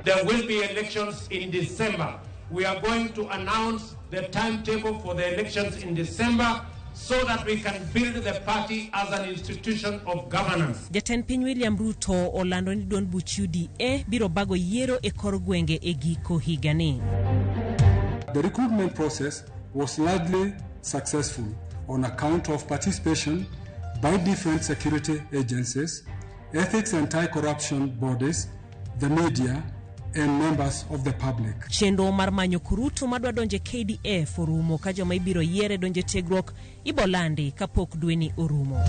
There will be elections in December. We are going to announce the timetable for the elections in December so that we can build the party as an institution of governance. Jatend piny William Ruto olando ni duond buch UDA biro bago yiero e kor gwenge e giko higani. The recruitment process was largely successful on account of participation by different security agencies, ethics and anti-corruption bodies, the media, and members of the public. Chenro mar manyo kurutu madwa donje KDF orumo ka joma ibiro yiere donje tiegruok ibolandi kapok dweni orumo.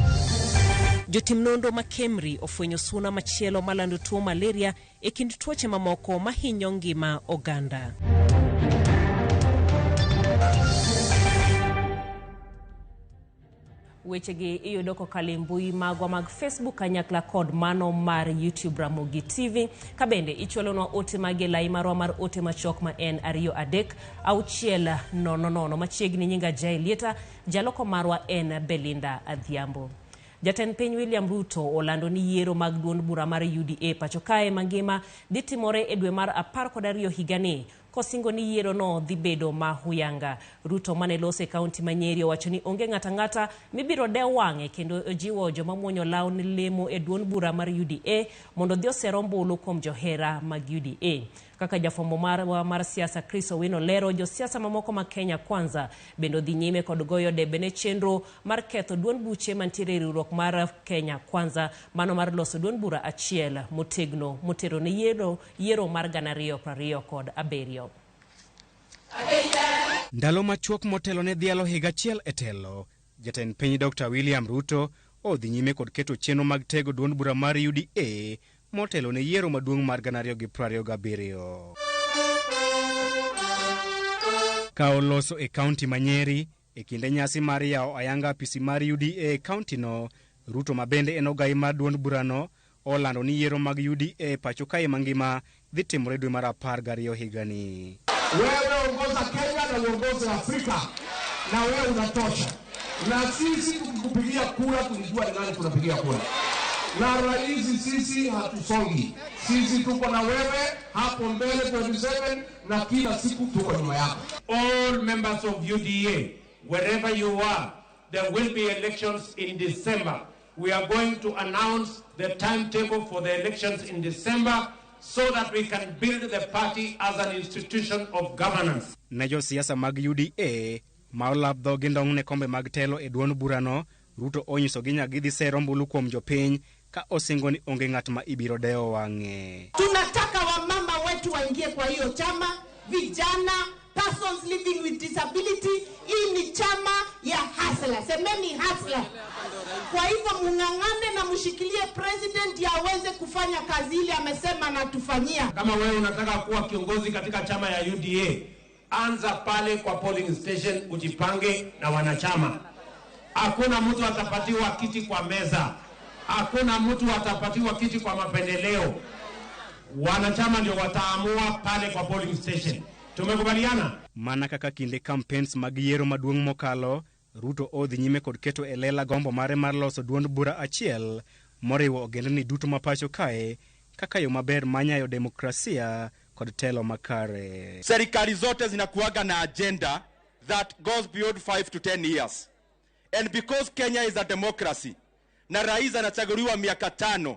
Jotim nonro ma Kemri ofwenyo suna machielo malando tuo malaria e kind tuoche mamoko mahinyo ngima oganda. Wechegi iyudo kokalo e mbui magwa mag Facebook kanyakla kod mano mar YouTube Ramogi TV. Ka bende ichwalonwa ote magi e lai marwa mar ote machuok ma en 2 3 6 0 0. Machiegni nyinga Jai Lieta, jaloko marwa en Belinda Adhiambo. Jatend piny William Ruto olando ni yiero mag duond bura mar UDA pacho kae mangima dhi timore e dwe mar 12 higani, kosingo ni yiero no dhi bedo ma huyanga. Ruto mane loso e kaunti ma Nyeri owacho ni onge ng'ato ang'ata mibiro dew wang'e kendo ojiwo joma muonyo law ne lemo e duond bura mar UDA mondo odhi oser ombulu kuom johera mag UDA. Kaka jafwambo marwa mar siasa Chris Owino lero, josiasa mamoko ma Kenya Kwanza bende odhi nyime kod goyo debe ne chenro mar ketho duond buche mantiere e riwruok mar Kenya Kwanza, mano mar loso duond bura achiel motegno motero ne yiero mar 2027. Ndalo machuok motelo ne dhialo higa achiel e telo, jatend piny Dr. William Ruto odhi nyime kod keto chenro mag tego duond bura mar UDA motelo ne yiero maduong' mar 2027. Ka oloso e kaunti ma Nyeri e kinde nyasi mar yawo ayanga apisi mar UDA e kaunti no, Ruto ma bende en ogai mar duond burano olando ni yiero mag UDA pacho kae mangima dhi timore dwe mar 12 higani. Wewe ongoza Kenya na uongoze Afrika, na wewe unatosha. Na sisi tukikupigia kura tulijua ni nani tunapigia kura. Na rais, sisi hatusongi. Sisi tuko na wewe hapo mbele 27 na kila siku tuko nyuma yako. All members of UDA, wherever you are, there will be elections in December. We are going to announce the timetable for the elections in December so that we can build the party as an institution of governance. Ne josiasa mag UDA ma olap dhogi ndong' ne kombe mag telo e duond burano, Ruto onyisogi nyaka gidhi sero ombulu kuom jopiny ka osingo ni onge ng'at ma ibiro dewo wang'e. Tunataka wamama wetu waingie kwa hiyo chama, vijana, persons living with disability. Hii ni chama ya hustler. Semeni hustler. Kwa hivyo mung'ang'ane na mshikilie president ya aweze kufanya kazi ile amesema na tufanyia. Kama wewe unataka kuwa kiongozi katika chama ya UDA, anza pale kwa polling station, ujipange na wanachama. Hakuna mtu atapatiwa kiti kwa meza. Hakuna mtu atapatiwa kiti kwa mapendeleo. Wanachama ndio wataamua pale kwa polling station. Tumekubaliana? Mana kaka kinde campaigns mag yiero maduong' mokalo, Ruto odhi nyime kod keto e lela gombo mare mar loso duond bura achiel moriwo ogendni duto ma pacho kae kaka yo maber mar nyayo demokrasia kod telo makare. Serikali zote zinakuwaga na agenda that goes beyond 5 to 10 years. And because Kenya is a democracy, na rais anachaguliwa miaka 5,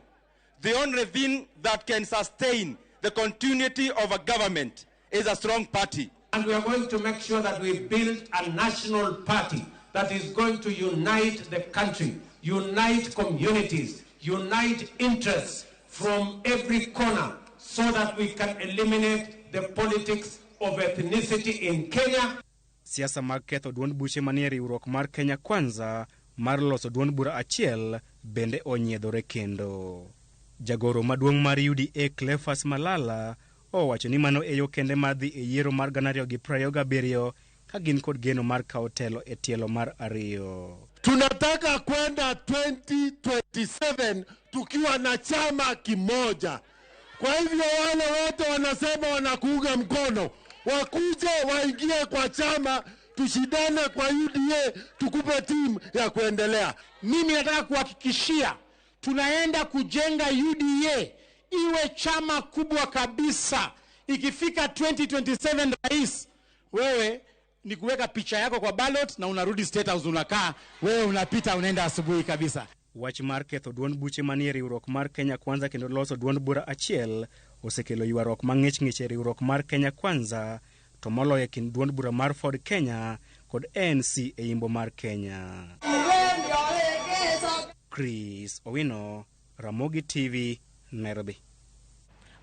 the only thing that can sustain the continuity of a government is a strong party. And we are going to make sure that we build a national party that is going to unite the country, unite communities, unite interests from every corner so that we can eliminate the politics of ethnicity in Kenya. Siasa mag ketho duond buche manie riwruok mar Kenya Kwanza mar loso duond bura achiel bende onyiedhore kendo. Jagoro maduong' mar UDA Cleophas Malala owacho ni mano e yo kende mar dhi e yiero mar 2027 ka gin kod geno mar kawo telo e tielo mar 2. Tunataka kwenda 2027 tukiwa na chama kimoja. Kwa hivyo wale wote wanasema wanakuunga mkono, wakuje waingie kwa chama, tushindane kwa UDA, tukupe timu ya kuendelea. Mimi nataka kuhakikishia tunaenda kujenga UDA iwe chama kubwa kabisa. Ikifika 2027 rais, wewe ni kuweka picha yako kwa ballot na unarudi State House unakaa, wewe unapita unaenda asubuhi kabisa. Wach mar ketho duond buche manie riwruok mar Kenya Kwanza kendo loso duond bura achiel osekelo ywaruok mang'ich ng'ich e riwruok mar Kenya Kwanza to moloyo e kind duond bura mar Ford Kenya kod ANC e yimbo mar Kenya. Chris Owino, Ramogi TV, Nairobi.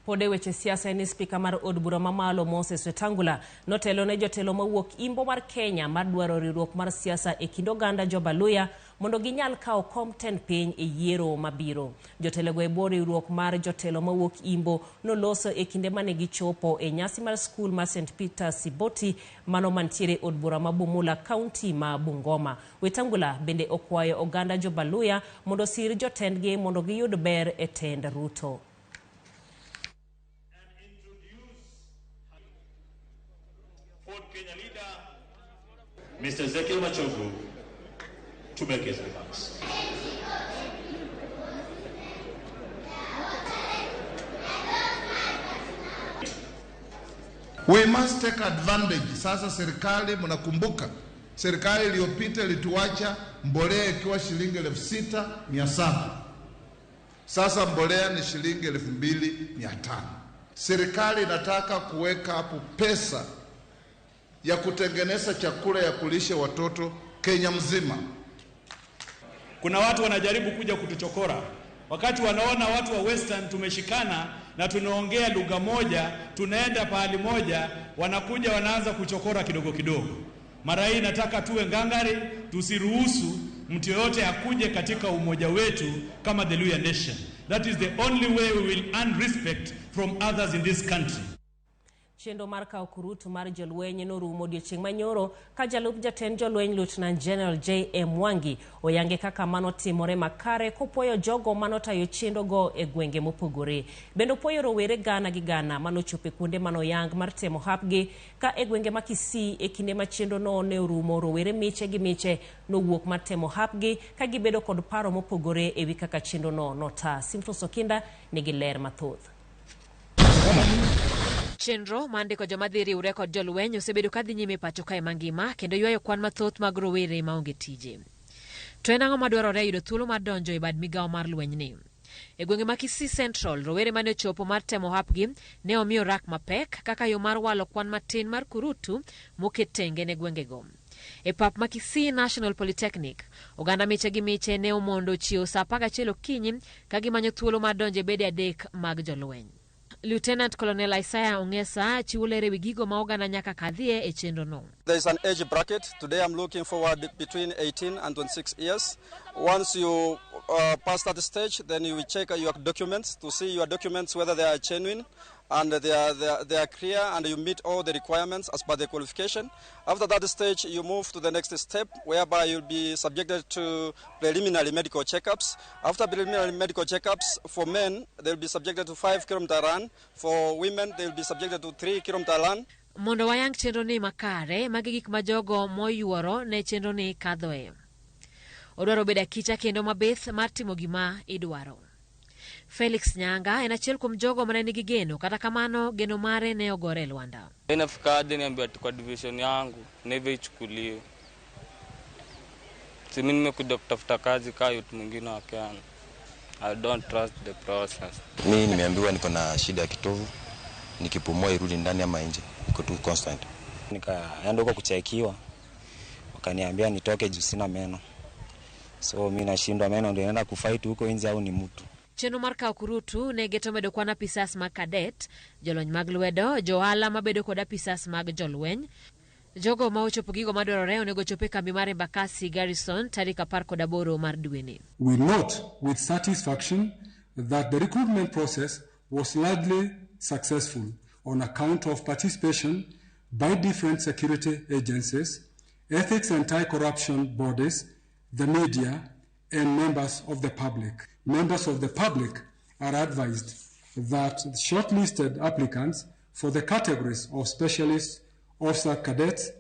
Pod e weche siasa en ni spika mar od bura mamalo Moses Wetangula notelo ne jotelo mawuok imbo mar Kenya mar dwaro riwruok mar siasa e kind oganda Jobaluya mondo ginyal kawo kom tend piny e yiero mabiro. Jotelogo e bwo riwruok mar jotelo mawuok imbo noloso e kinde mane gichopo e nyasi mar skul mar St Peter Siboti mano mantiere od bura ma Bumula, kaunti ma Bungoma. Wetangula bende okwayo oganda Jobaluya mondo osir jotendgi mondo giyud ber e tend Ruto. Mr. Ezekiel Machogu to make his remarks. We must take advantage. Sasa serikali, mnakumbuka serikali iliyopita ilituacha mbolea ikiwa shilingi 6,700. Sasa mbolea ni shilingi 2,500. Serikali inataka kuweka hapo pesa ya kutengeneza chakula ya kulisha watoto Kenya mzima. Kuna watu wanajaribu kuja kutuchokora wakati wanaona watu wa Western tumeshikana na tunaongea lugha moja, tunaenda pahali moja, wanakuja wanaanza kuchokora kidogo kidogo. Mara hii nataka tuwe ngangari, tusiruhusu mtu yoyote akuje katika umoja wetu kama the Luhya Nation. That is the only way we will earn respect from others in this country. Chenro mar kawo kurutu mar jolweny norumo odiochieng' manyoro ka jalup jatend jolweny Lieutenant General J.M. Mwangi oyange kaka mano timore makare kopuoyo jogo manotayo chenro go e gwenge mopogore. Bende opuoyo rowere gana gi gana manochopo e kuonde manoyang mar temo hapgi ka e gwenge ma Kisii e kinde ma chenro no ne orumo rowere miche gi miche nowuok mar temo hapgi ka gibedo kod paro mopogore ewi kaka chenro no nota. Simfros Okinda nigi ler mathoth. Chenro mar ndiko joma dhi riwre kod jolweny osebedo ka dhi nyime pacho kae mangima kendo ywayo kwan mathoth mag rowere maonge tije. To en ang'o madwarore yudo thuolo mar donjo e bad migawo mar lwenyni? E gwenge ma Kisii Central, rowere mane ochopo mar temo hapgi ne omiyo rak mapek kaka yo mar walo kwan matin mar kurutu moket tenge ne gwengego. E pap ma Kisii National Polytechnic, oganda miche gi miche ne omondo chiewo saa 11 okinyi ka gimanyo thuolo mar donjo e bede adek mag jolweny. Lieutenant Colonel Isaiah Ongesa chiwo ler ewi gigo ma oganda nyaka kadhie e chenro no. There is an age bracket. Today I'm looking forward between 18 and 26 years. Once you pass that stage, then you will check your documents to see your documents whether they are genuine and they are clear and you meet all the requirements as per the qualification. After that stage, you move to the next step whereby you'll be subjected to preliminary medical checkups. After preliminary medical checkups, for men, they'll be subjected to 5-kilometer run. For women, they'll be subjected to 3-kilometer run. Mondo wayang chenro ni makare, magi gik ma jogo moyuoro ne chenro ni kadhoe. Odwaro bedo akicha kendo mabith mar timo gima idwaro. Felix Nyanga en achiel kuom jogo mane nigi geno, kata kamano geno mare ne ogore e lwanda. Inafika hadi niambiwa kwa division yangu na hivyo ichukuliwe. Si mimi nimekuja kutafuta kazi kaa youth mwingine wa Kenya. I don't trust the process. Mimi nimeambiwa niko na shida ya kitovu, nikipumua irudi ndani ama nje, niko tu constant. Nikaenda huko kuchekiwa, wakaniambia nitoke juu sina meno. So mimi nashindwa meno ndio naenda kufight huko nje au ni mtu. Chenro mar kawo kurutu ne geto medo kwan apisas mag cadet, jolony mag lwedo, johala mabedo kod apisas mag jolweny. Jogo ma ochopo gigo madwarore onego chop e kambi mar Embakasi Garrison tarik 18 mar dweni. We note with satisfaction that the recruitment process was largely successful on account of participation by different security agencies, ethics and anti-corruption bodies, the media, and members of the public. Members of the public are advised that shortlisted applicants for the categories of specialists, officer cadets,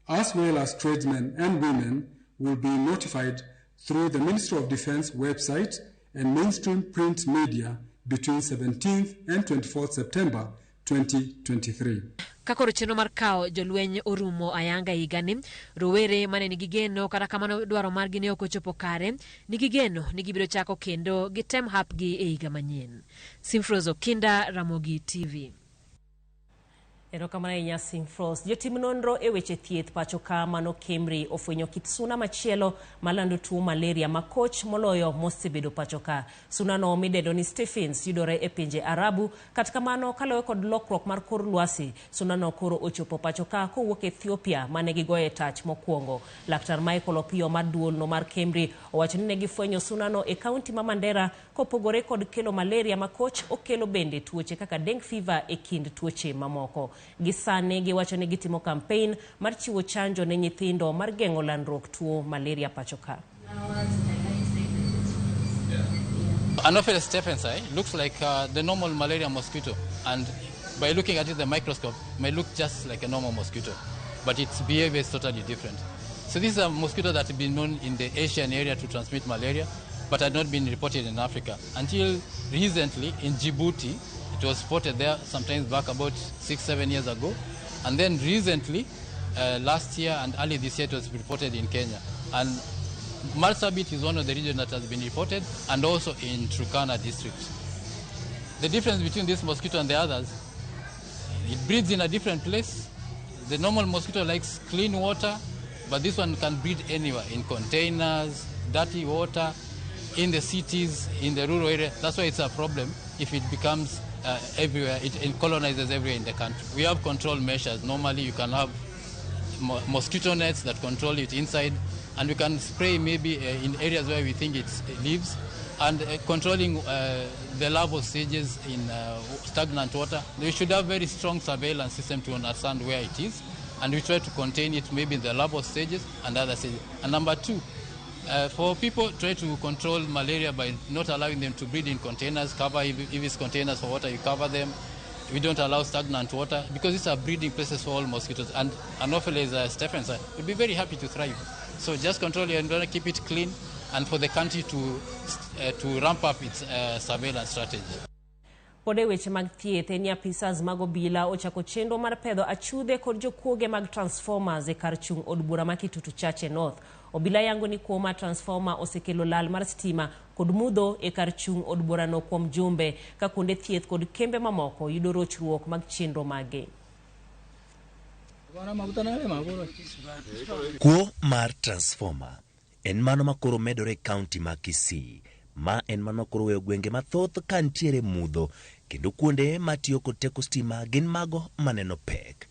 as well as tradesmen and women will be notified through the Ministry of Defense website and mainstream print media between 17th and 24th September 2023. Ka koro chenro mar kawo jolweny orumo ayanga higani, rowere mane nigi geno kata kamano dwaro margi ne ok ochopo kare, nigi geno ni gibiro chako kendo gitem hapgi e higa manyien. Simfros Okinda, Ramogi TV. Erokamano ahinya Simfros. Jotim nonro e weche thieth pacho ka mano Kemri ofwenyo kit suna machielo malando tuo malaria makoch moloyo mosebedo pacho ka. Sunano midendo ni Stephens yudore e pinje Arabu. Kata kamano kaluwore kod lokruok mar kor lwasi, sunano koro ochopo pacho ka kowuok Ethiopia mane gigoye tach mokwongo. Laktar Michael Opiyo mar duolno mar Kemri owacho ni ne gifwenyo sunano e kaunti ma Mandera kopogore kod kelo malaria makoch, okelo bende tuoche kaka dengue fever e kind tuoche mamoko. Gisani giwacho ni gitimo campaign mar chiwo chanjo ne nyithindo mar geng'o landruok tuo malaria pacho ka. Anopheles stephensi looks like the normal malaria mosquito, and by looking at it in the microscope, may look just like a normal mosquito, but its behavior is totally different. So this is a mosquito that has been known in the Asian area to transmit malaria, but had not been reported in Africa until recently in Djibouti. It was spotted there sometimes back about 6-7 years ago, and then recently, last year and early this year, it was reported in Kenya. And Marsabit is one of the regions that has been reported, and also in Turkana district. The difference between this mosquito and the others, it breeds in a different place. The normal mosquito likes clean water, but this one can breed anywhere, in containers, dirty water, in the cities, in the rural area. That's why it's a problem if it becomes everywhere, it colonizes everywhere in the country. We have control measures. Normally you can have mosquito nets that control it inside, and we can spray maybe in areas where we think it lives, and controlling the larval stages in stagnant water. We should have very strong surveillance system to understand where it is, and we try to contain it maybe in the larval stages and other stages. And number two, for people, try to control malaria by not allowing them to breed in containers. Cover, if it's containers for water, you cover them. We don't allow stagnant water because these are breeding places for all mosquitoes. And Anopheles stephensi will be very happy to thrive. So just control your environment, keep it clean, and for the country to ramp up its surveillance strategy. Pod e weche mag thieth en ni apisas mag obila ochako chenro mar pedho achudhe kod jokuoge mag transformers e kar chung' od bura ma Kitutu Chache North. Obila yango ni kuo mar transformer osekelo lal mar stima kod mudho e kar chung' od burano kuom jumbe ka kuonde thieth kod kembe mamoko yudo rochruok mag chenro mage. Kuo mar transformer en mano makoro medore e kaunti ma Kisii. Ma en mano koro weyo gwenge mathoth ka ntiere mudho kendo kuonde matiyo kod teko stima gin mago maneno pek.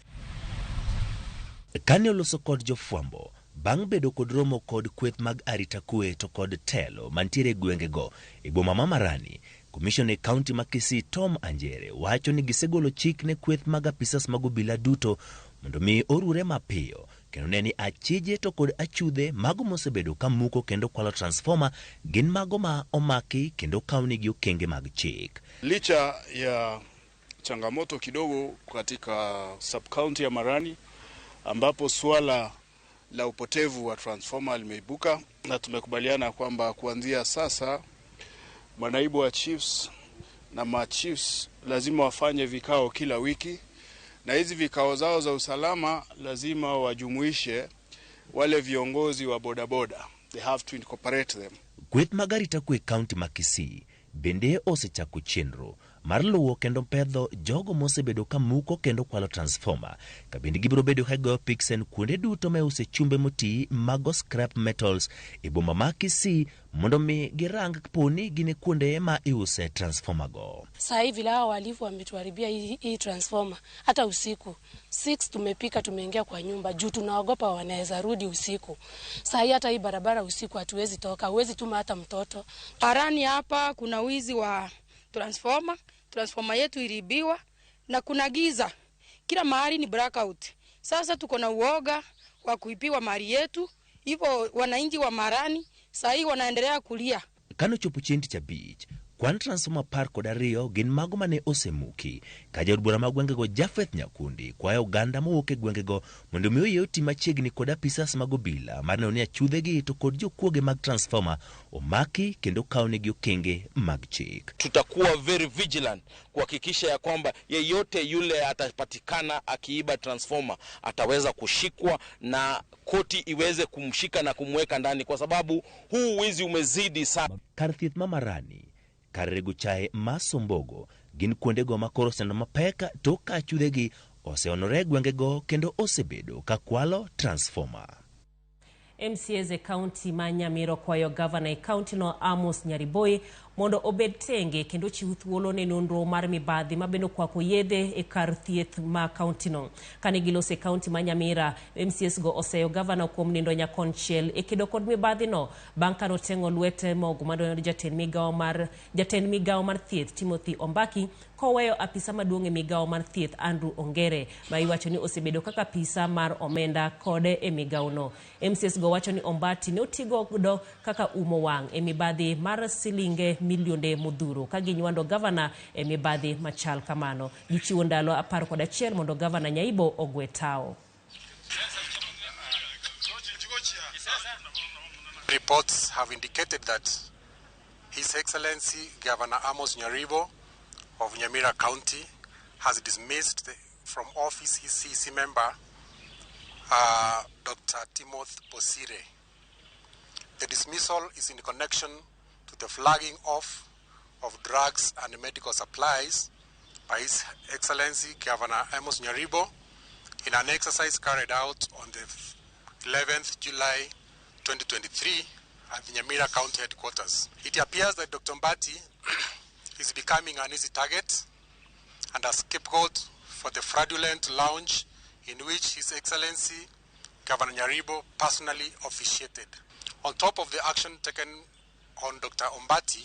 Kane oloso kod jofwambo bang' bedo kod romo kod kweth mag arita kwe to kod telo mantiere e gwengego e boma ma Marani, Komishona e kaunti ma Kisii Tom Anjere wacho ni gisegolo chik ne kweth mag apisas mag obila duto mondo mi orure mapiyo kendo ne ni achije to kod achudhe mago mosebedo ka muko kendo kwalo transformer gin mago ma omaki kendo kawnigi okenge mag chik. Licha ya changamoto kidogo katika sub-county ya Marani ambapo suala la upotevu wa transformer limeibuka, na tumekubaliana kwamba kuanzia sasa manaibu wa chiefs na machiefs lazima wafanye vikao kila wiki, na hizi vikao zao za usalama lazima wajumuishe wale viongozi wa bodaboda. They have to incorporate them. Kweth mag arita kwe kaunti ma Kisii bende osechako chenro mar luwo kendo pedho jogo mosebedo ka muko kendo kwalo transformer, ka bende gibiro bedo ka gigoyo piksen kuonde duto ma iuse chumbe moti mago scrap metals e boma ma Kisii mondo mi girang poni gin e kuonde ma iuse transformer go. Saa hivi la wahalifu wametuharibia hii transformer. Hata usiku 6 tumepika, tumeingia kwa nyumba juu tunaogopa wanaweza rudi usiku. Saa hii hata hii barabara usiku hatuwezi toka, huwezi tuma hata mtoto. Harani hapa kuna wizi wa transformer, transformer yetu iliibiwa na kuna giza. Kila mahali ni blackout. Sasa tuko na uoga wa kuibiwa mali yetu. Hivyo wananchi wa Marani saa hii wanaendelea kulia. Kano chopo chieng' tich abich, Kwan transformer 12 gin mago mane osemuki ka jaod bura ma gwengego Japheth Nyakundi kwayo oganda mowuok e gwengego mondo mi oyie oti machiegni kod apisas mag obila mar neno ni achudhegi to kod jokuoge mag transformer omaki kendo okawnegi okenge mag chik. Tutakuwa very vigilant kuhakikisha ya kwamba yeyote yule atapatikana akiiba transformer ataweza kushikwa na koti iweze kumshika na kumweka ndani, kwa sababu huu wizi umezidi sana. Kar thieth ma Marani, kar rego chae ma Sombogo gin kuondego ma koro osendo mapek tok ka achudhegi oseonore e gwengego kendo osebedo ka kwalo transformer. MCAs e kaunti ma Nyamira okwayo gavana e kauntino Amos Nyariboi mondo obed tenge kendo chiw thuolo ne nonro mar mibadhi ma bende okwako yedhe e kar thieth ma kauntino. Kane giloso e kaunti ma Nyamira, MCAs go oseyo gavana kuom nindo nyakonchiel e kedo kod mibadhino bang' ka noteng'o lwete mogo madonjo jatend migawo mar thieth Timothy Ombaki koweyo apisa maduong' e migawo mar thieth Andrew Ongere ma iwacho ni osebedo kaka apisa mar omenda kode e migawono. MCAs go wacho ni Ombati ne otigodo kaka umo wang' e mibadhi mar silinge milionde modhuro ka ginywando gavana e mibadhi machal kamano. Gichiwo ndalo 11 mondo gavana Nyaibo ogwe tao. Reports have indicated that His Excellency Governor Amos Nyaribo of Nyamira County has dismissed from office his CEC member, Dr. Timothy Bosire. The dismissal is in connection to the flagging off of drugs and medical supplies by His Excellency Governor Amos Nyaribo in an exercise carried out on the 11th July 2023 at the Nyamira County headquarters. It appears that Dr. Mbati is becoming an easy target and a scapegoat for the fraudulent launch in which His Excellency Governor Nyaribo personally officiated. On top of the action taken on Dr. Ombati,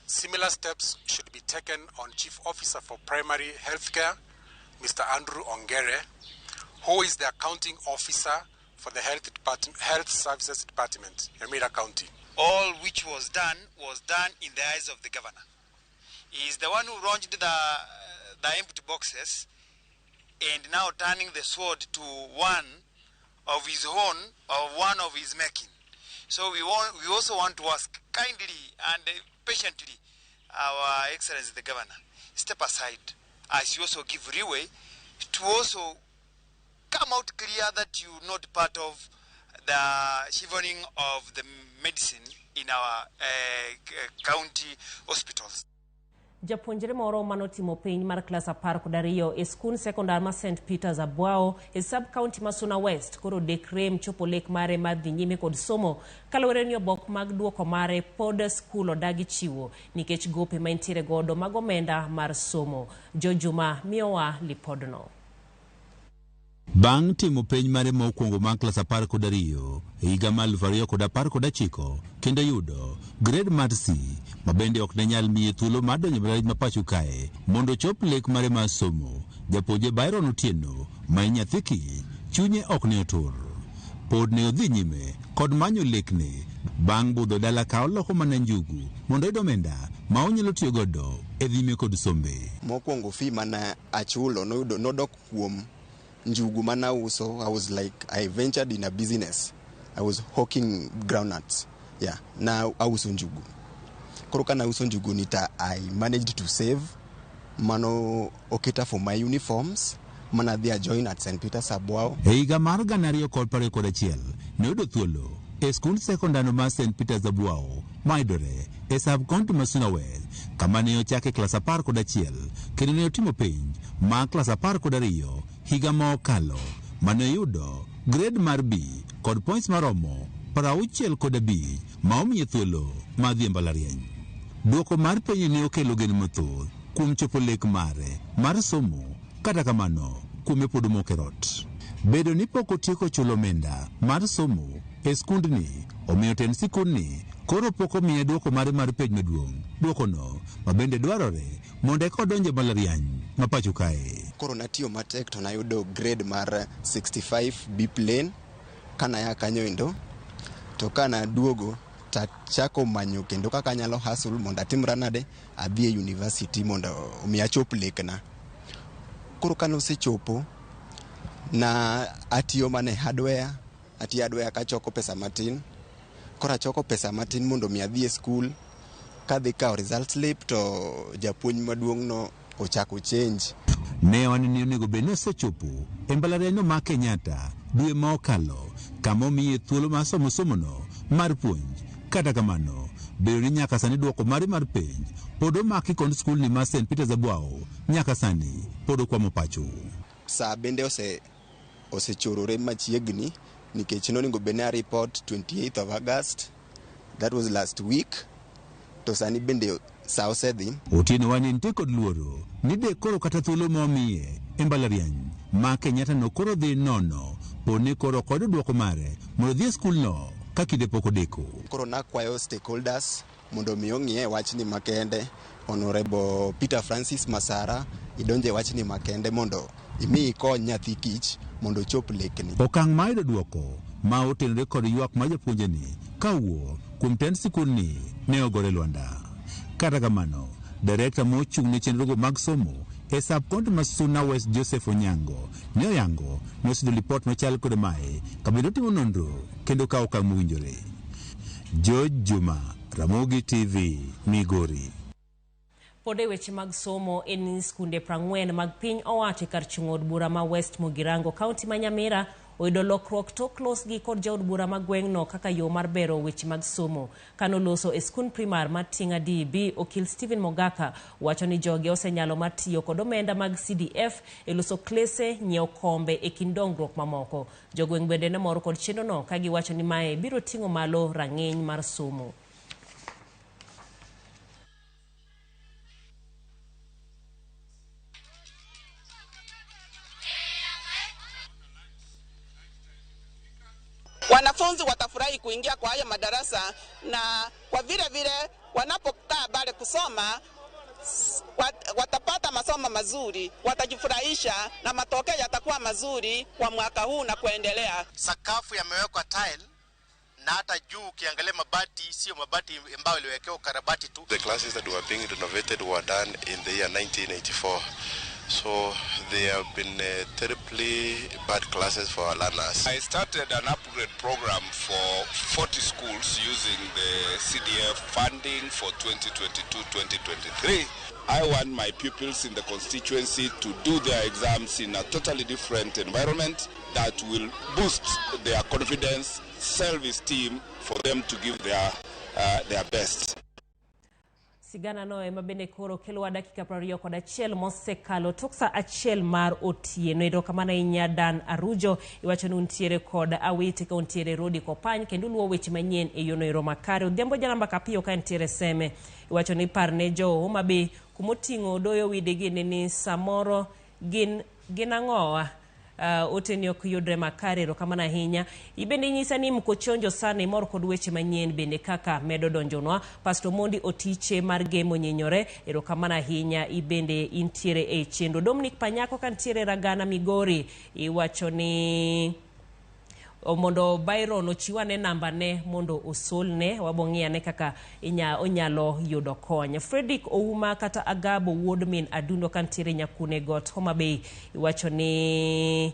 similar steps should be taken on Chief Officer for Primary Healthcare, Mr. Andrew Ongere, who is the accounting officer for the Health Services Department, Nyamira County. All which was done in the eyes of the governor. He is the one who launched the empty boxes and now turning the sword to one of his own, or one of his making. So we also want to ask kindly and patiently our Excellency the Governor, step aside as you also give leeway to also come out clear that you're not part of the shivering of the medicine in our county hospitals. Japuonjre moro manotimo piny mar klas 12 e skund sekondar ma St. Peters Abwao e sub-county ma Suna West koro dek rem chopo lek mare mar dhi nyime kod somo kaluwore ni obok mag duoko mare pod skul odagi chiwo nikech gope ma intiere godo mag omenda mar somo. Jojuma miyowa lipodno. Bang' timo penj mare mokwongo mar klas 12 e higa mar 2019 kendo yudo grade mar C ma bende ok ne nyal miye thuolo mar donjo e mbalariany ma pacho kae mondo ochop lek mare mar somo, japuonjre Byron Otieno ma en nyathi kich chunye ok ne otur. Pod ne odhi nyime kod manyo lekne bang' budho dala ka oloko mana njugu mondo oyud omenda ma onyalo tiyo godo e dhi nyime kod sombe. Mokwongo fee mana achulo noyudo nodok kuom njugu mana uso. I was like, I ventured in a business. I was hawking groundnuts. Yeah, now auso njugu. Koro kana uso njugu nita, I managed to save mano oketa for my uniforms. Mana dhi a join at St. Peter's Abwao. E higa mar 2021 ne oyudo thuolo e skund sekondar mar St. Peter's Abwao mayudore e sub-county ma Suna West kama ne ochake klas 11 kendo ne otimo penj mar klas 12 higa ma okalo mane oyudo grade mar B kod points maromo 65 ma omiye thuolo mar dhi e mbalariany. Duoko mar penj ne okelo geno mathoth kuom chopo lek mare mar somo, kata kamano kuome pod omoko e rot. Bedo ni pok otieko chulo omenda mar somo e skundni omiyo tend sikundni koro pok omiye duoko mare mar penj maduong'. Duokono ma bende dwarore mondo eka odonj e mbalariany ma pacho kae. Koro natiyo matek to nayudo grade mar 65 B plane kanaya kanyo endo, to kana duogo Tachako manyo kendo kaka anyalo hustle mondo atimra nade, adhi e university mondo omi achop lekna. Koro kane osechopo, na atiyo mana e hardware, atiyo hardware kachoko pesa matin. Koro achoko pesa matin mondo mi adhi e skul. Kadhi kawo result slip to japuonj maduong' no ochako change. Ne wan ni onego bed ni osechopo e mbalariany ma Kenyatta dwe ma okalo kama omiye thuolo mar somo somono mar puonj. Kata kamano, bedo ni nyaka sani duoko mare mar penj pod omaki kod skulni mar St. Peters Abwao nyaka sani pod okwamo pacho. Saa bende osechorore machiegni nikech nonego bed ni a report 28th of August, that was last week, to sani bende saa osedhi. Otieno wani nitie kod luoro ni de koro kata thuolo ma omiye e mbalariany ma Kenyatta no koro dhi nono poni koro kod duoko mare mondo odhi e skulno ka kinde pok odeko. Koro nakwayo stakeholders mondo mi ong'iye wachni makende. Honorable Peter Francis Masara, idonje wachni makende mondo imi ikony nyathi kich mondo ochop lekni. Okang' ma yudo duoko ma otenore kod ywak mar japuonjni kawuok kuom tend sikulni ne ogore lwanda. Kata kamano, direkta mochung' ne chenrogo mag somo e sub-county ma Suna West Joseph Onyango ne oyango ni oseyudo lipot machal kod mae kabende otimo nonro kendo kawo okang' mowinjore. George Juma, Ramogi TV, Migori. Pod e weche mag somo en ni skunde 40 mag piny owacho e kar chung' od bura ma West Mugirango, kaunti ma Nyamira oyudo lokruok tok losgi kod jaod bura ma gweng'no kaka yo mar bero weche mag somo. Kanoloso e skund primar mar Tinga DB, okil Stephen Mogaka wacho ni joge osenyalo mar tiyo kod omenda mag CDF e loso klese, nyiewo kombe e kind dongruok mamoko. Jogweng' bende ne mor kod chenrono ka giwacho ni mae biro ting'o malo rang'iny mar somo. Wanafunzi watafurahi kuingia kwa haya madarasa, na kwa vile vile wanapokaa pale kusoma watapata masomo mazuri, watajifurahisha na matokeo yatakuwa mazuri kwa mwaka huu na kuendelea. Sakafu yamewekwa tile na hata juu ukiangalia mabati sio mabati ambayo iliwekewa ukarabati tu. The classes that were being renovated were done in the year 1984. So they have been terribly bad classes for our learners. I started an upgrade program for 40 schools using the CDF funding for 2022-2023. I want my pupils in the constituency to do their exams in a totally different environment that will boost their confidence, self-esteem, for them to give their best. Sigana no ema bende koro kelo dakika 21 mosekalo tok sa 1 mar otieno. Erokamano ahinya Dan Arujo, iwacho ni untiere kod Awiti ka untiere Rodi Kopany kendo luwo weche manyien e yono ero makare. Odhiambo Jalamba Kapiyo ka ntiere Seme iwacho ni parne jo Homa Bay kumoting'o doyo widegi ni samoro gin ang'owa. Oteni ok yudre makare. Erokamano ahinya. Ibende inyisa ni mkochonjo sana imor kod weche manyien bende kaka medo donjonwa. Pastor Mondi Otiche mar Gemo Nyinyore, erokamano ahinya. Ibende intiere e chenro. Dominic Panyako kantiere Ragana Migori iwacho ni mondo Byron ochiwane namba ne mondo osolne wabong'iyane kaka onyalo yudo kony. Fredrick Ouma kata Agabo wuod min Adundo kantiere Nyakune Got Homa Bay iwacho ni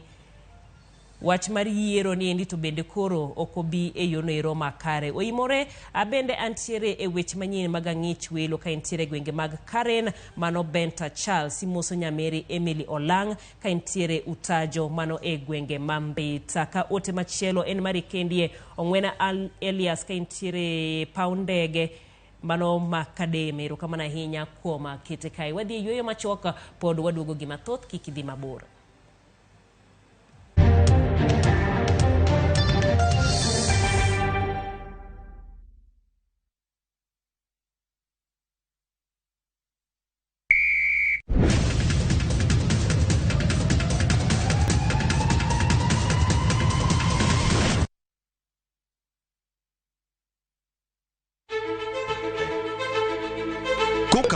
wach mar yiero ni endi to bende koro ok obi e yono ero makare. Oimore abende antiere e weche manyien mag ang'ich welo ka entiere gwenge mag Karen mano Benta Charles imoso Nyameri Emily Olang ka entiere Utajo mano e gwenge Mambita. Ka ote machielo en mari kendie Ongwena Elias ka entiere Paundege mano Makademe. Erokamano ahinya kuom kete kae. Wadhi e yueyo machuok pod waduogo gi mathoth, kik idhi mabor.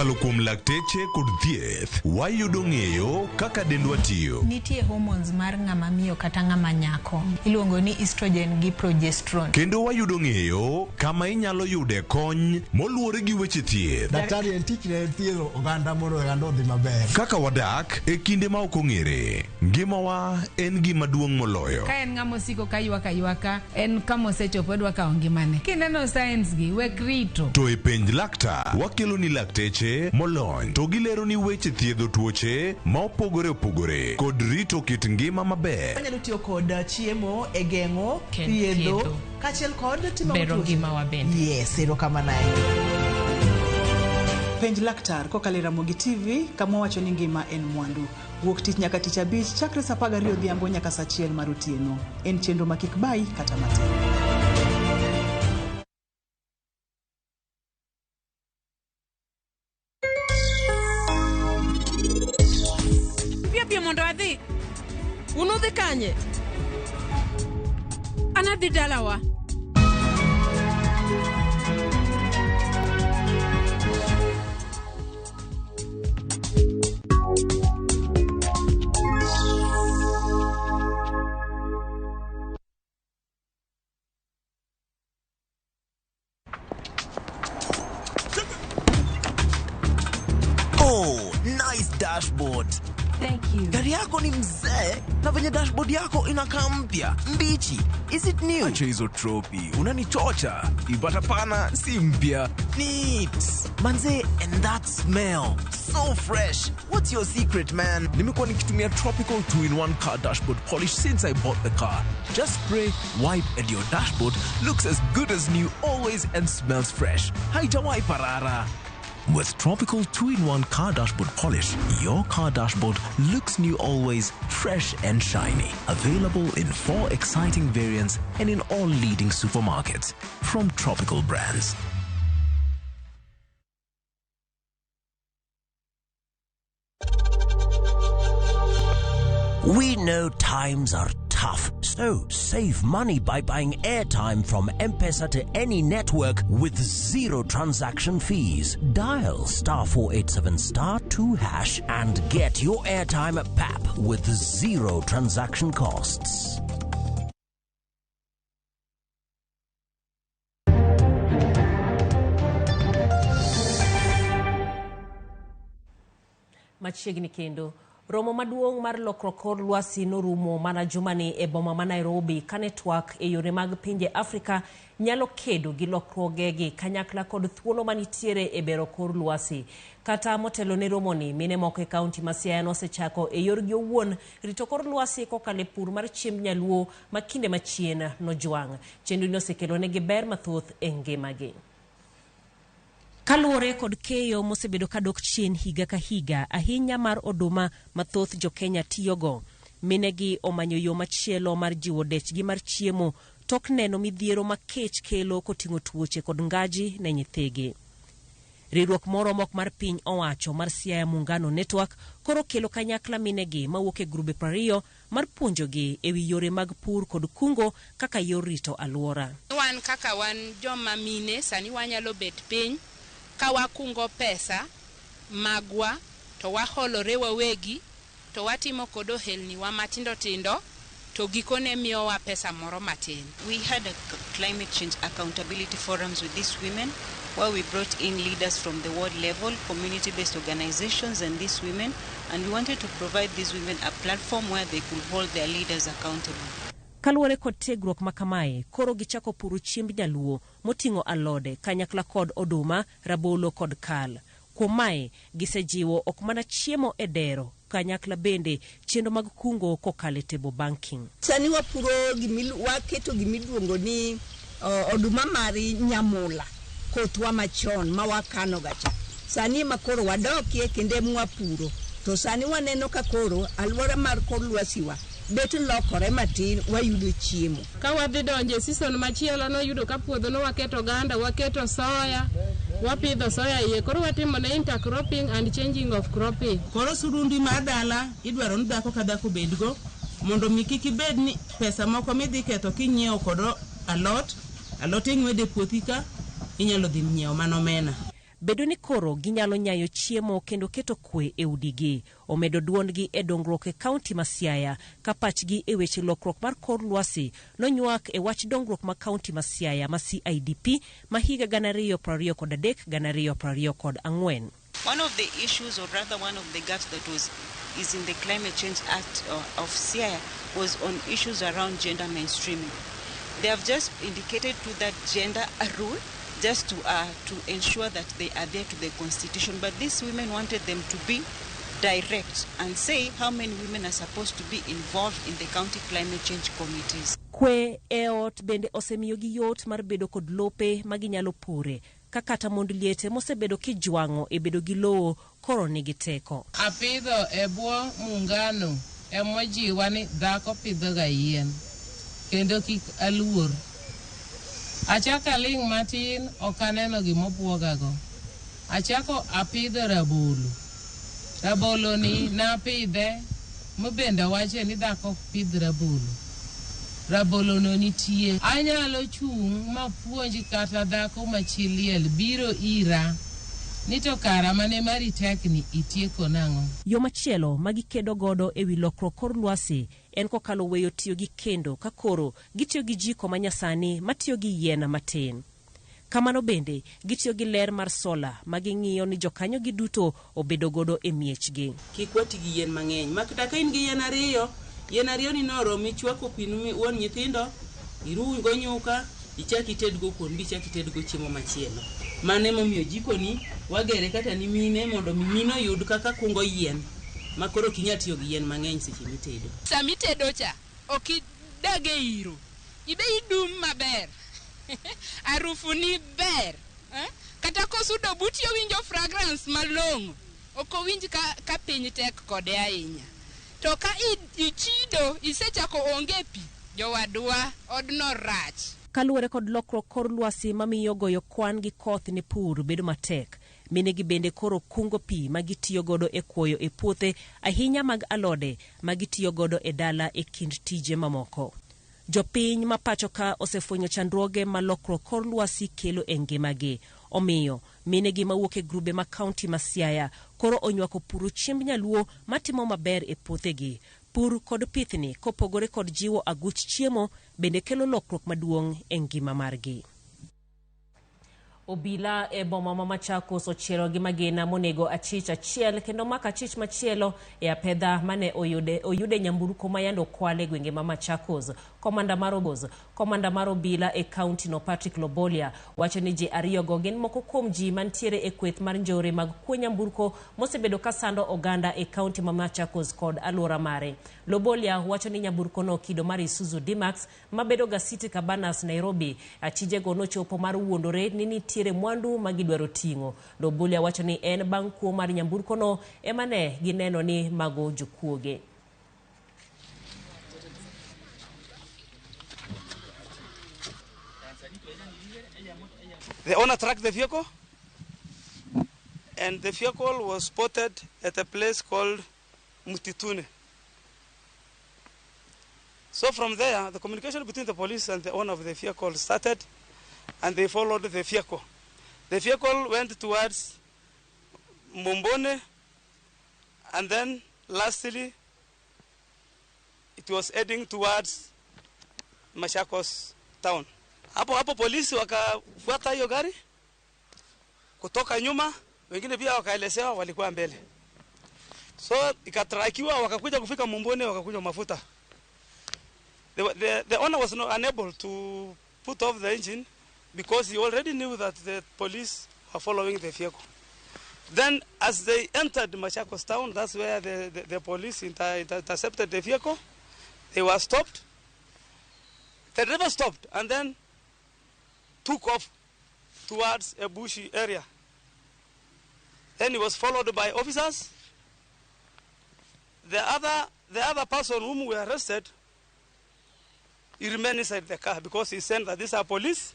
Kokalo kuom lakteche kod thieth, wayudo ng'eyo kaka dendwa tiyo. Nitie hormones mar ng'ama miyo kata ng'ama nyako iluongo ni estrogen gi progesterone. Kendo wayudo ng'eyo kama inyalo yude kony moluwore gi weche thieth. Daktari en tichne en thiedho oganda mondo oganda odhi maber. Kaka wadak e kinde ma ok ong'ere, ngimawa en gima duong' moloyo. Ka en ng'ama osiko ka ywak aywaka, en kama osechopo odwa kawo ngimane. Kineno signs gi, wek rito. To e penj laktar, wakelo ni lakteche molony to gilero ni weche thiedho tuoche ma opogore opogore kod rito kit ngima maber. Wanyalo tiyo kod chiemo e geng'o, Ken thiedho, thiedho. kaachiel kod timo Bero tuoche. ngimawa bende. Yes, erokamano ahinya. Penj laktar kokalo e Ramogi TV kama wawacho ni ngima en mwandu. Wuok tich nyaka tich abich chakre saa 12 odhiambo nyaka saa 1 mar otieno. En chenro ma kik bayi kata matin. Piyo piyo mondo adhi. Un udhi kanye? An adhi dalawa. Oh, nice dashboard. Thank you. Gari yako ni mzee na venye dashboard yako inakaa mpya mbichi. Is it new? Acha hizo tropi, unanichocha. Ipata pana si mpya. Neat. Manze, and that smell. So fresh. What's your secret, man? Nimekuwa nikitumia Tropical 2-in-1 car dashboard polish since I bought the car. Just spray, wipe and your dashboard looks as good as new always and smells fresh. Haijawahi parara. With Tropical 2-in-1 car dashboard polish, your car dashboard looks new always, fresh and shiny. Available in 4 exciting variants and in all leading supermarkets from Tropical Brands. We know times are tough, so save money by buying airtime from M-Pesa to any network with zero transaction fees. Dial star 487 star 2 hash and get your airtime at PAP with zero transaction costs. Machiegni kendo. Romo maduong' mar lokruok kor lwasi norumo mana jumani e boma ma Nairobi kane twak e yore mag pinje Afrika nyalo kedo gi lokruogegi kanyakla kod thuolo manitiere e bero kor lwasi. Kata motelo ne romoni, mine moko e kaunti ma Siaya nosechako e yorgi owuon rito kor lwasi kokalo e pur mar chiemb nyaluo ma kinde machien nojwang'. Chenroni osekelonegi ber mathoth e ngimagi. Kaluwore kod keyo mosebedo kadok chien higa ka higa, ahinya mar oduma ma thoth jo-Kenya tiyogo, minegi omanyo yo machielo mar jiwo dechgi mar chiemo tok neno midhiero ma kech kelo koting'o tuoche kod ngaji ne nyithigi. Riwruok moro mok mar piny owacho mar Siaya Muungano Network koro kelo kanyakla minegi mawuok e grube 20 mar puonjogi e wi yore mag pur kod kungo kaka yor rito alwora. Wan kaka wan joma mine sani wanyalo bet piny ka wakungo pesa magwa to waholore wawegi to watimo kod ohelni wa matindo tindo to gikone miyowa pesa moro matin. We had a climate change accountability forums with these women where we brought in leaders from the world level, community-based organizations and these women, and we wanted to provide these women a platform where they could hold their leaders accountable. Kaluwore kod tiegruok ma kamae, koro gichako puro chiemb nyaluo moting'o alode kanyakla kod oduma, rabolo kod kal. Kuom mae, gisejiwo ok mana chiemo e dero, kanyakla bende chenro mag kungo kokalo e table banking. Sani wapuro waketo gimiluongo ni oduma mar nyamula, kothwa machon ma wakano ga cha. Sani ema koro wadokie kendo ema wapuro. To sani waneno ka koro alwora mar kor lwasiwa bet lokore matin, wayudo chiemo. Ka wadhi donjo e season machielo noyudo ka puodho no waketo oganda, waketo soya, wapidho soya iye, koro watimo ne intercropping and changing of cropping. Koro surundi mar dala idwaro ni dhako ka dhako bedgo mondo mi kik ibed ni pesa moko midhi ketho kinyiewo kod alot, alot ing'wede e puothi ka, inyalo dhi nyiewo mana omena. Bedo ni koro ginyalo nyayo chiemo kendo keto kwe e udigi, omedo duondgi e dongruok e kaunti ma Siaya ka pachgi e weche lokruok mar kor lwasi nonywak e wach dongruok ma kaunti ma Siaya ma CIDP ma higa 2023 2024. One of the issues, or rather one of the gaps that was is in the Climate Change Act of Siaya, was on issues around gender mainstreaming. They have just indicated to that gender rule just to ensure that they adhere to the constitution. But these women wanted them to be direct and say how many women are supposed to be involved in the county climate change committees. Kwe e ot bende osemiyogi yot mar bedo kod lope ma ginyalo pure ka kata mond liete mosebedo kijwang'o e bedo gi lowo koro nigi teko. Apidho e bwo muungano emojiwa ni dhako pidhoga yien kendo kik aluor. Achako aling' matin ok aneno gimobuogago. Achako apidho rabolo. Rabolo ni napidhe mabende owache ni dhako ok pidh rabolo. Rabolo no nitie. Anyalo chung' mapuonj kata dhako ma chi liel biro ira ni to kara mane mari tekni itieko nang'o. Yo machielo ma gikedo godo e wi lokruok kor lwasi en kokalo weyo tiyo gi kendo ka koro gitiyo gi jiko ma nyasani matiyo gi yien matin. Kamano bende gitiyo gi ler mar sola ma ging'iyo ni jokanyo gi duto obedo godo e miechgi. Kik wati gi yien mang'eny. Ma kata ka in gi yien ariyo, yien ariyo ni noromi chwako pi wuon nyithindo, iruw go nyuka, ichak itedgo kuon bichak itedgo chiemo machielo. Mano emomiyo jikoni wagere kata ni mine mondo mi mine oyud kaka kungo yien ma koro ok inyal tiyo gi yien mang'eny seche mitedo. Sama itedo cha, ok idag e iro. Ibe idum maber. Harufu ni ber. Kata kosudo buti owinjo fragrance malong'o. Ok owinj ka piny tek kode ahinya. To ka ichido, isechako onge pi, jowadwa, odno rach. Kaluwore kod lokruok kor lwasi mamiyo goyo kwan gi koth ne pur bedo matek, minegi bende koro kungo pi ma gitiyo godo e kuoyo e puothe ahinya mag alode ma gitiyo godo e dala e kind tije mamoko. Jopiny ma pacho ka osefwenyo chandruoge ma lokruok kor lwasi kelo e ngimagi. Omiyo, minegi mawuok e grube ma kaunti ma Siaya koro onywako puro chiemb nyaluo matimo maber e puothegi. Pur kod pithni kopogore kod jiwo aguch chiemo bende kelo lokruok maduong' e ngima margi. Obila e boma ma Machakos ochielo gi magina monego achich achiel kendo mako achich machielo e apedha mane oyude nyamburko ma yande okwal e gwenge ma Machakos. Komanda mar obila e kaunti no Patrick Lobolia wacho ni ji ariyogo gin moko kuom ji mantiere e kweth mar njore mag kuo nyamburko mosebedo ka sando oganda e kaunti ma Machakos kod alwora mare. Lobolia wacho ni nyamburko no kido mar Isuzu D-Max mabedo ga City Cabanas Nairobi. Achijego nochopo mar wuondore ni nitiere mwandu ma gidwaro ting'o. Lobolia wacho ni en bang' kuo mar nyamburko no ema ne gineno ni mago jokuoge. The owner tracked the vehicle, and the vehicle was spotted at a place called Mutitune. So from there, the communication between the police and the owner of the vehicle started, and they followed the vehicle. The vehicle went towards Mumbone, and then lastly, it was heading towards Machakos town. Hapo hapo polisi wakafuata hiyo gari kutoka nyuma, wengine pia wakaelezewa walikuwa mbele. So ikatrakiwa, wakakuja kufika Mumbone, wakakunywa mafuta. The owner was not unable to put off the engine because he already knew that the police were following the vehicle. Then as they entered Machakos town, that's where the police intercepted the vehicle. They were stopped. The driver stopped and then took off towards a bushy area. Then he was followed by officers. The other person whom we arrested, he remained inside the car because he said that these are police,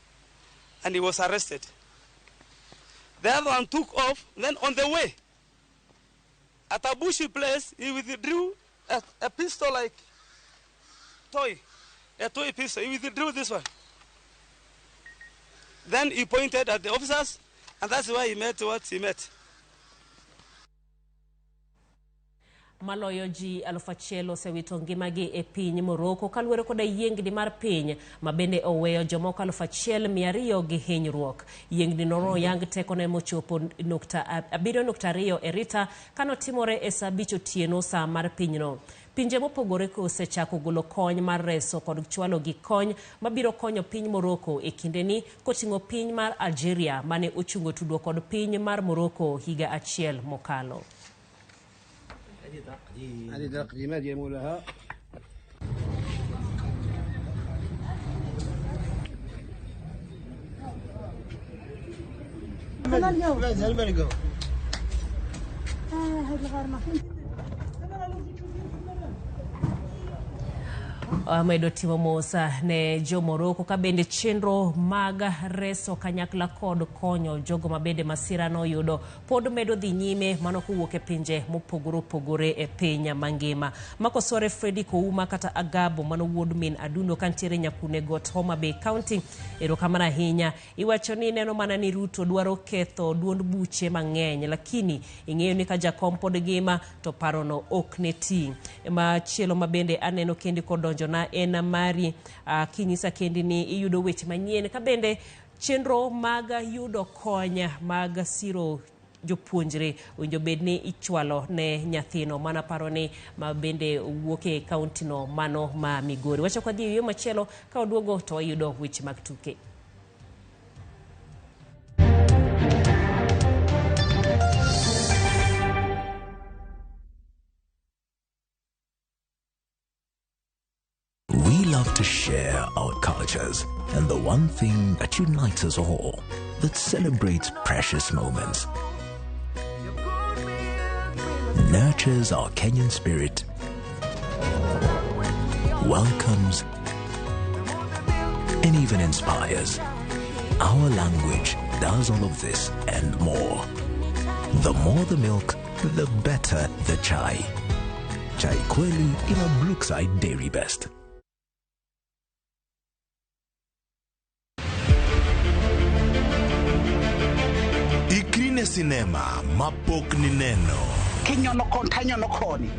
and he was arrested. The other one took off. Then on the way, at a bushy place, he withdrew a pistol like toy, a toy pistol. He withdrew this one. Then he pointed at the officers And that's why he met what he met. Maloyo ji 1000 osewito ngimagi e piny Morocco kaluwore koda yiengni mar piny ma bende oweyo jomoko 1200 gi hinyruok. Yiengni no noyang tekone mochopo 7.2 e Richter kanotimore e saa 5 otieno saa mar pinyno. Pinje mopogore osechako golo kony mar reso kod chwalo gik kony mabiro konyo piny Morocco e kindeni koting'o piny mar Algeria mane ochungo tudruok kod piny mar Morocco higa achiel mokalo. هذه القديمة ديال مولاها. مازال ما لقاو. هاد الغرمة. Medo timo mos ne jo Morocco ka bende chenro mag reso kanyakla kod konyo jogo ma bende masira noyudo pod medo dhi nyime mano kowuok e pinje mopogore opogore e piny mangima. Makosore Freddy Kouma kata Agabo mano wuod min Adundo kantiere Nyakune Got Homa Bay County, erokamano ahinya. Iwacho ni neno mana ni Ruto dwaro ketho duond buche mang'eny, lakini ing'eyo ni ka jakom pod ngima to parono ok ne ti. Machielo ma bende aneno kendi kodonjo na en mari kinyisa kendi ni iyudo weche manyien ka bende chenro mag yudo kony mag siro jopuonjre owinjo bed ni ichwalo ne nyathino mana paro ni ma bende wuok e kaunti no mano ma Migori. Wachako wadhi e yo machielo ka oduogo to wayudo weche mag tuke. We love to share our cultures and the one thing that unites us all, that celebrates precious moments, nurtures our Kenyan spirit, welcomes, and even inspires. Our language does all of this and more. The more the milk, the better the chai. Chai Kweli in a Brookside Dairy Best. Ikri ne sinema mapok nineno. Kinyono kon tanyono koni.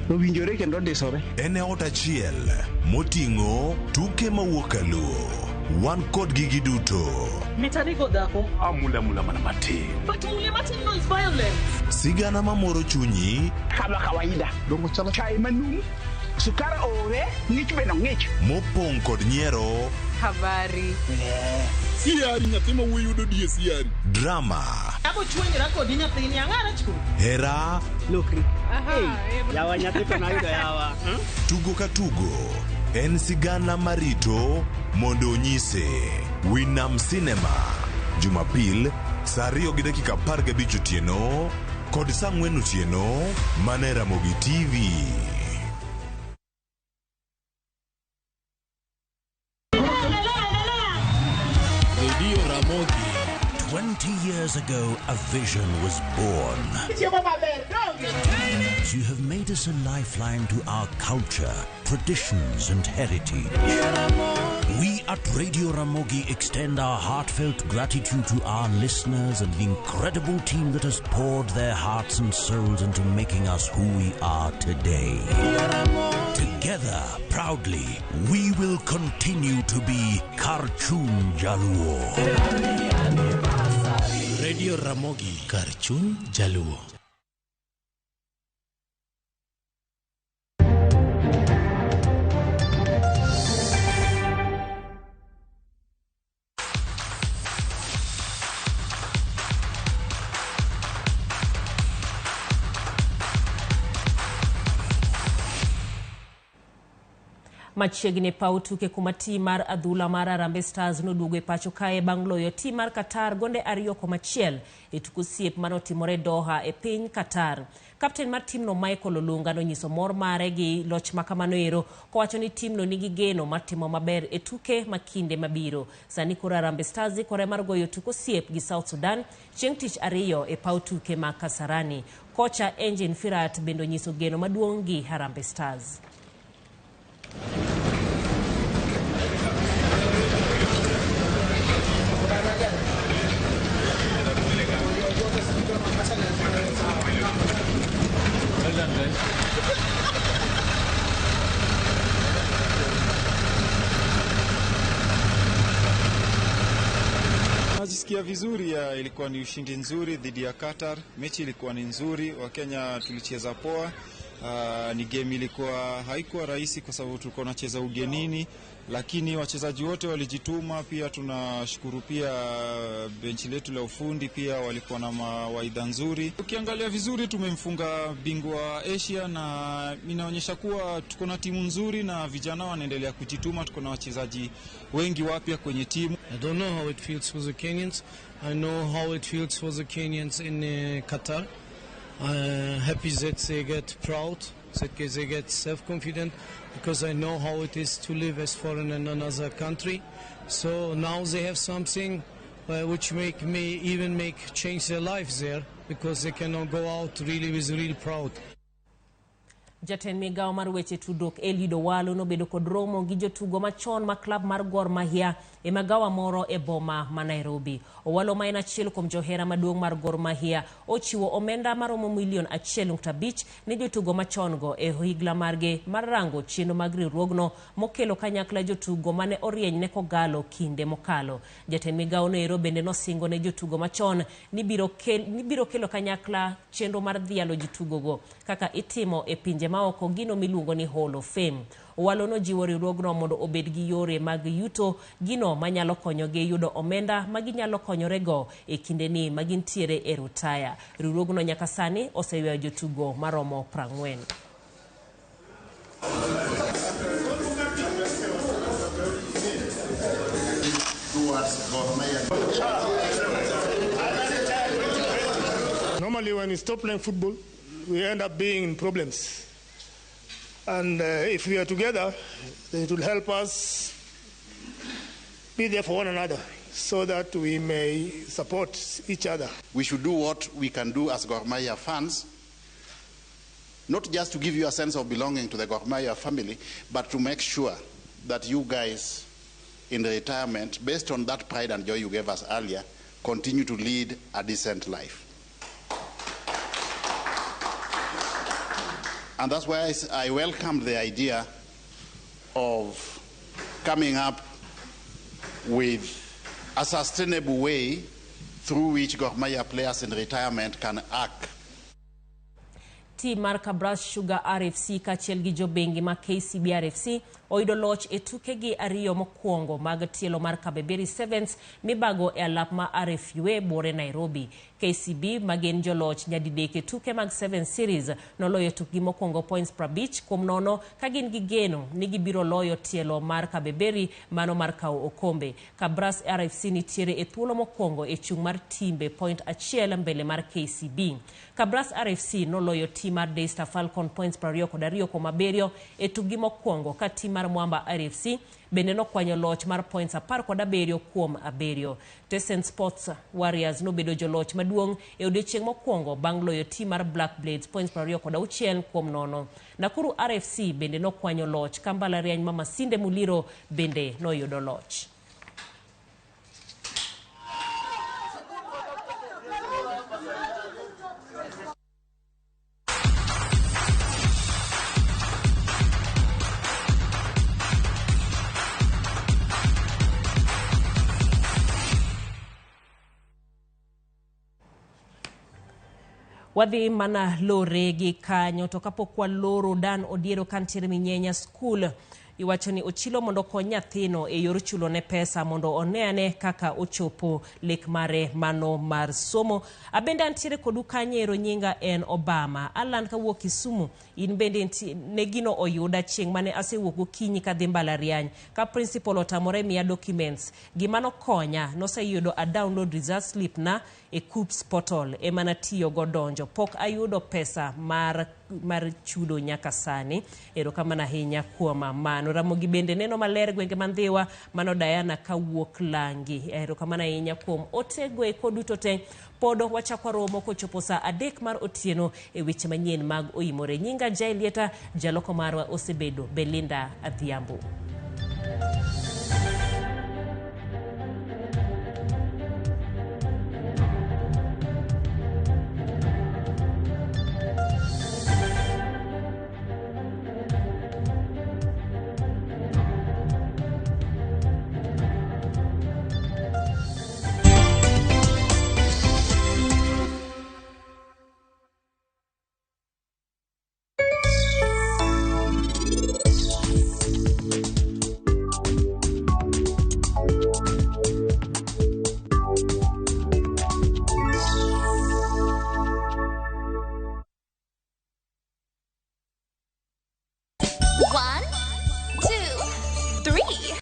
Owinjore kendo ndisore. En e ot achiel moting'o tuke mawuok kaluo. Wan kodgi giduto. Mitanigo dhako. Amula mula mana matin. But mule matin no is violence. Sigana mamoro chunyi. Kama kawaida. Dongo chalo chai manum. Sukari ore, ng'ich bende ng'ich. Mopong' kod nyiero. Habari. Siari nyathi ma wuoyi yudo die siari. Drama. Abo chwenyra kodi nyathini ang'ara chwo. Hera. Lokri. Yawa nyathi to nayudo yawa. Tugo ka tugo en sigana marito mondo onyise. Winam Cinema. Jumapil saa 2:15 otieno kod saa 4 otieno mana e Ramogi TV. Radio Ramogi. 20 years ago, a vision was born. You have made us a lifeline to our culture, traditions, and heritage. We at Radio Ramogi extend our heartfelt gratitude to our listeners and the incredible team that has poured their hearts and souls into making us who we are today. Together, proudly, we will continue to be Karchun Jaluo. Radio Ramogi, Karchun Jaluo. Machiegni paw tuke kuma tim mar adhula mar Harambee Stars noduogo e pacho kae bang' loyo tim mar Qatar gonde 2-1 e tuko osiep manotimore Doha e piny Qatar. Kapten mar timno Michael Olunga nonyiso mor mare gi loch makamano ero kowacho ni timno nigi geno mar timo maber e tuke ma kinde mabiro. Sani koro Harambee Stars ikore mar goyo tuko osiep gi South Sudan chieng' tich ariyo e paw tuke ma Kasarani. Kocha Engin Firat bende onyiso geno maduong' gi Harambee Stars. done, guys. Najisikia vizuri ya, ilikuwa ni ushindi nzuri dhidi ya Qatar. Mechi ilikuwa ni nzuri, Wakenya tulicheza poa. Ni game ilikuwa haikuwa rahisi kwa sababu tulikuwa tunacheza ugenini, lakini wachezaji wote walijituma. Pia tunashukuru pia benchi letu la ufundi, pia walikuwa na mawaidha nzuri. Ukiangalia vizuri, tumemfunga bingwa Asia na inaonyesha kuwa tuko na timu nzuri na vijana wanaendelea kujituma. Tuko na wachezaji wengi wapya kwenye timu. I don't know how it feels for the Kenyans. I know how it feels for the Kenyans in Qatar. Happy that they get proud, that they get self-confident, because I know how it is to live as foreigner in another country. So now they have something which make me even make change their life there, because they cannot go out really with real proud. Jatend migawo mar weche tudruok Eliud Owalo nobedo kod romo gi jotugo machon ma klab mar Gor Mahia e magawa moro e boma ma Nairobi. Owalo ma en achiel kuom johera maduong' mar Gor Mahia ochiwo omenda maromo milion 1.5 ne jotugo machon go e higla margi mar rango chenro mag riwruogno mokelo kanyakla jotugo mane orieny ne Kogalo kinde mokalo. Jatend migawo no ero bende nosingo ne jotugo machon ni biro kelo kanyakla chenro mar dhialo jotugo go kaka itimo e pinje maoko gino miluongo ni Hall of Fame. Owalo nojiwo riwruogno mondo obed gi yore mag yuto gino manyalo konyogi yudo omenda ma ginyalo konyorego e kindeni ma gintiere e rutaya. Riwruogno nyaka sani oseywayo jotugo maromo 40. Normally when we stop playing football, we end up being in problems. And if we are together, it will help us be there for one another so that we may support each other. We should do what we can do as Gor Mahia fans, not just to give you a sense of belonging to the Gor Mahia family, but to make sure that you guys in retirement, based on that pride and joy you gave us earlier, continue to lead a decent life. And that's why I welcomed the idea of coming up with a sustainable way through which Gor Mahia players in retirement can act. Team mar Kabras Sugar RFC kaachiel gi jobengi ma KCB RFC oyudo loch e tukegi ariyo mokwongo mag tielo mar Kabeberi Sevens mibago e alap ma RFUA bore Nairobi. KCB magin joloch nyadidek e tuke mag Seven Series noloyo tukgi mokwongo points 50-0 ka gin gi geno ni gibiro loyo tielo mar Kabeberi mano mar kawo okombe. Kabras RFC nitiere e thuolo mokwongo e chung' mar timbe point 1 mbele mar KCB. Kabras RFC noloyo tim mar Daystar Falcon points 22-7 e tukgi mokwongo ka tim mar Mwamba RFC bende nokwanyo loch mar points 17-7. Tessen Sports Warriors nobedo joloch maduong' e odiechieng' mokwongo bang' loyo tim mar Black Blades points 26-0. Nakuru RFC bende nokwanyo loch ka mbalariany ma Masinde Muliro bende noyudo loch. Wadhi mana lore gi kanyo to kapok waloro Dan Odiero kantiere Minyenya School iwacho ni ochilo mondo okony nyathino e yor chulo ne pesa mondo one ane kaka ochopo lek mare mano mar somo. Abende antiere kodu kanyero nyinga en Obama. Alan kawuok Kisumu in bende ne gino oyuda chieng' mane asewuok gokinyi kadhi mbalariany ka principal otamore miya documents. Gima nokonya noseyudo a download result slip na e KUCCPS portal ema natiyo go donjo. Pok ayudo pesa mar chudo nyaka sani. Erokamano ahinya kuom mano. Ramogi bende neno maler gwenge mandhiwa mano Diana kawuok Langi. Erokamano ahinya kuom otego eko duto te. Pod wachako romo kochopo saa 3 mar otieno e weche manyien mag Oimore. Nyinga Jailieta, jaloko marwa osebedo Belinda Adhiambo.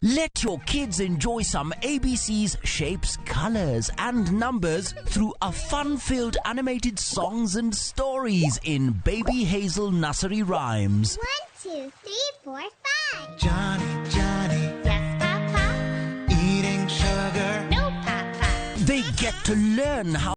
Let your kids enjoy some ABCs, shapes, colors, and numbers through a fun-filled animated songs and stories in Baby Hazel Nursery Rhymes. 1, 2, 3, 4, 5. Johnny, Johnny. Yes, Papa. Eating sugar. No, Papa. They get to learn how